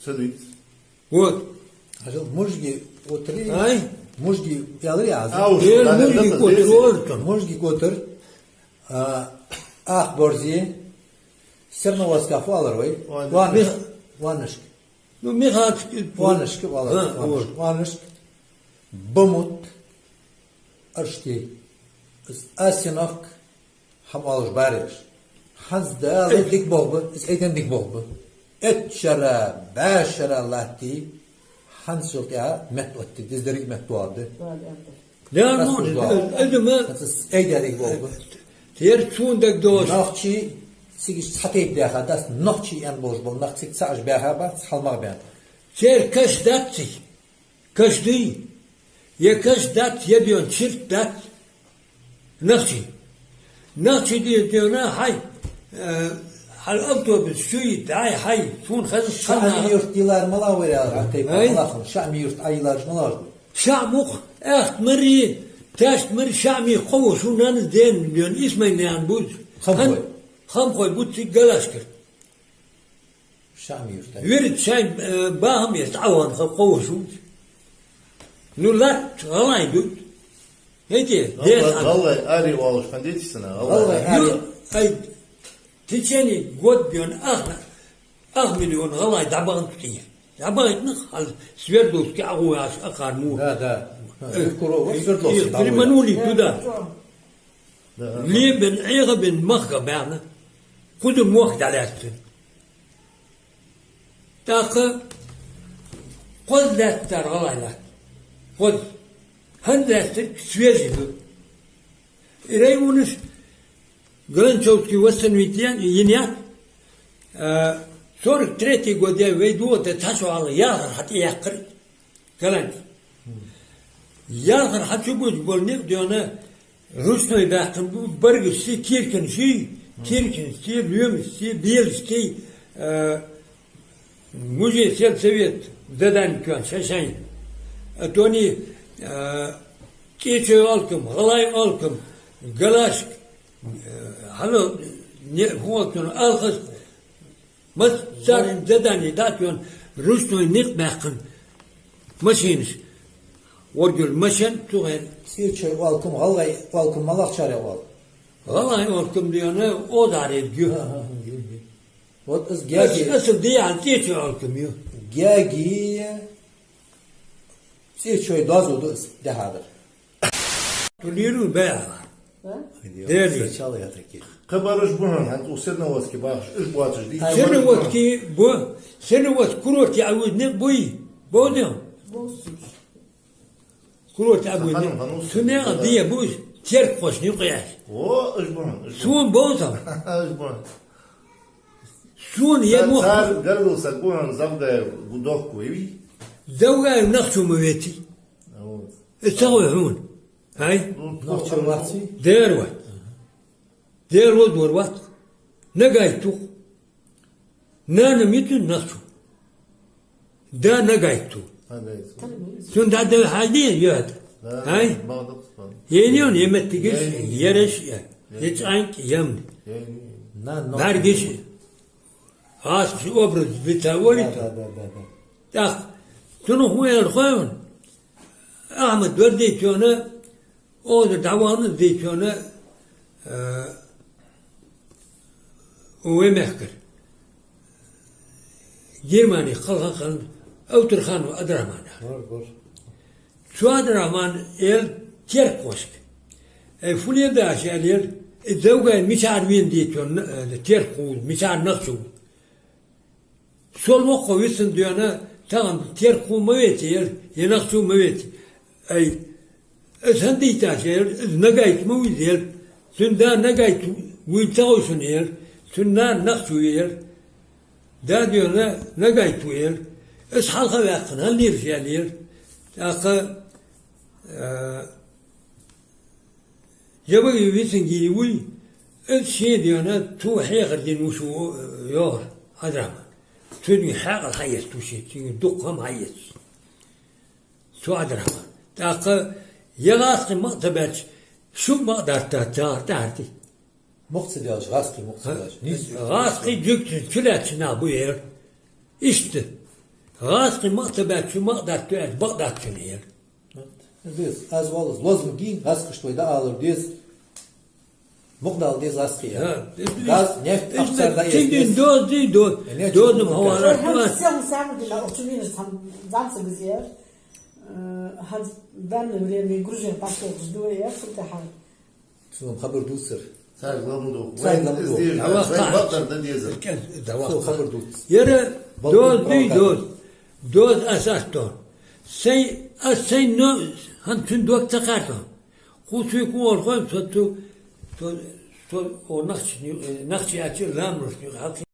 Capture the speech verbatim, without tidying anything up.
Садись. Вот. Ажал мужги отри. Ай? Мужги ялри аз. А, уж, Э, да, да, мужги да, да, котыр да, олар да. Мужги котыр. А, ах борзи. Серноводска фу алар вай. Ваннашк. Ваннашк. Ваннашк. Ну, Михалчик. Ваннашк, валар. А, Ваннашк. Вот. Ваннашк. Бамут. Аршти. Из Асиновк. Хьам алаш бареш. ХӀанз Дала Эй. Дика болх ба, из айден дика болх ба. Эт шера, бӀаь шера латти, хӀанз шул тӀа мет отти, диздериг мет доаде. Да, ну, Расул доа. Э, э, э, ма. Хьанз айден дика болх ба. Тер чун даг дош. Нохчи, цига цхьа тайпа баьха дац, нохчи эн болаш бола, нах цига цхьа аш баьха бац, хьалмагӀа баьнна. Тер каш дац цига. Каш дий? Е каш дац, е ден чирт дац. Нахчи. Нахчи ден дена хьай, э, хьал автобус шуй, дай хьай, фун хаза Шаъ хана. Ми юрт дилар мала варя, а тайпа Ай? Малахун. Шаъ ми юрт айлар мала варя. Шаъ мух, ахт мари, ташт мари, Шаъ ми хову, шу нанас ден, ден, исмай нан буз. Хамхой. Хан-, хамхой буд ци галашкар. Шаъ ми юрт. Вирд шай, э, бахам я, тӀаван ха ховшуд. Ну, лат, гӀалай дуд. ХӀете, ГӀалгӀай, дес ан. ГӀалгӀай ари оалаш хандетисана, ГӀалгӀай. ГӀалгӀай ари. Ну, ай, течени год бен ах, ах миллион гӀалай дабаган тутия. Дабаган нах, хал Свердловски агу аш акар му. Да, да. Э, Курова, э, Свердловски э, дабаган. Приманули туда. Да, да. Лебен, эгабен, махка бяна. Куду мох далястын. ТӀаккха кхоза лаьттар гӀалгӀай латт. Кхоза. ХӀанз лаьттар свежий ду. И районаш Гранчовский восстановить ян, йин ян, а, сорок третий год я вай дугӀа да тхьашвала яхар хьатӀа яьккхар. Галанти. Ялхар хьачубуж бол никъ дена, ручной баьккхан бу, баргаш си, киркан си, киркан си, лоьмаш си, белаш си, э, мужей сельсовет задание кён, шай-шайн. А тони, э, кечой алкам, гӀалай алкам, галашк, э, хьало, не, хӀотун, алхас, Мас царна задание дац йоан ручной никъ баьккхан машинаш. Оргил машин цу хьен. Цечой алкам, гӀалгӀай алкам малагӀчар я оал? ГӀалгӀай алкам дена озар ерг ю. Ага, ага, ага. Вот из Ас-, гяги. Асал диян цечой алкам ю. Гяги. Цечой дозу ду из дехьадар. Тулиру баьгӀа. А? Дери. Сначала я таки. Кхы бараш бу хьона, хӀанз укх Серноводске бахаш, уж боацаш дий? Серноводске бу, Серноводск курорте а вуз никъ буй? Бо де? Бо су. Курорте а вуз никъ. Саханов хьанус. Цу наькъа дие буз, теркхошна юкъе яц. О, уж бу хьона, уж бу. Сона бо сам. Уж бу хьона. Сона е Цар, мох. Цар гаргал саг бу хьона, Завгаев гудохку, иви? Завгаев нах чу ма веций. Вот. Э, ца гой хьона. Ай? Ну, нах чу ваций? Дер вац. Дер вац, дер вац. Нагай тух. Нана митун нах чу. Да нагай ту. Нагай ту. Цун да да хайди йод. Да, ай? Багдакъ спан. Ени он еметтигиш, Ени. Ереш, е. Ени. Е цанк, ем. Ени. На, но. Баргиш. Ас образ бита волит. Да, да, да, да, да. Так. Цун хуяр хойван. Ахмад вердей тёна. Ода дӀавахана дийцона, э, вай мехкара. Германе халханхалан Авторханов Абдрахьман. Бар, бар. Цу Абдрахьман эл теркхошка. Ай, фу леладаьш аьлар, и Завгаев мичара вена дийцона, э, теркхо, мичара нах чу. Сол воккхо вицан доьна, тахан теркхо ма веций, ер, е нах чу ма веций. Ай, из хӀана дийтташ, ер, из нагайт ма вуй, ер. Цун да нагайт вуй ца гӀой шуна, ер. Цун нана нах чу ву, ер. Да доьна нагайт ву, ер. Из хьалха ваьккхана, хьалнираш ял, ер. ТӀаккха, э, Жабаги вицин гири вуй, из шен дена цу хьехар дин вуш ву, э, йоахар Абдрахьман. Цуьнга хьаькъал хьаэц туши, цуьнга дукха хӀама хьаэц. Цу Абдрахьман. ТӀаккха я гӀаскхи ма ца баьлча, шуг ма дарта тагӀар тӀаьхьарти. Мух ца даьлча, гӀаскхи мух ца даьлча. Низ. ГӀаскхи жуьгтин чулаьча нах бу ер. Иштта. ГӀазкхий мукъа ца баьча, цу мукъа дац, цу аьлча, бакъ дац цун, яхар. Деза, аз валлалца лозунг я, гӀазкхашта вай дӀаалар деза, мукъа дала деза гӀазкхий. Газ, нефть, ахча да, цига дин деза. Доз дий, доз. Нефть, доза ма ховара. ХӀанз сел сагӀа дина, охчу минус хам замса газер. Э, хӀанз данное время грузин пошёл жду, я сутахан. Цунна хабар дувцар. Царга лам ду. Царга лам ду. Вай из дийр, вай бакъдар да дезар. Цо хабар дувц. Яра доз дий, доз. Доз аз астон. Сай, аз сай но, хӀанз цун дог ца кхарто. Кху цуй кху ор хой, со цу, со, со, о, нахчи, нахчи ачи ламрушни, хьалхи.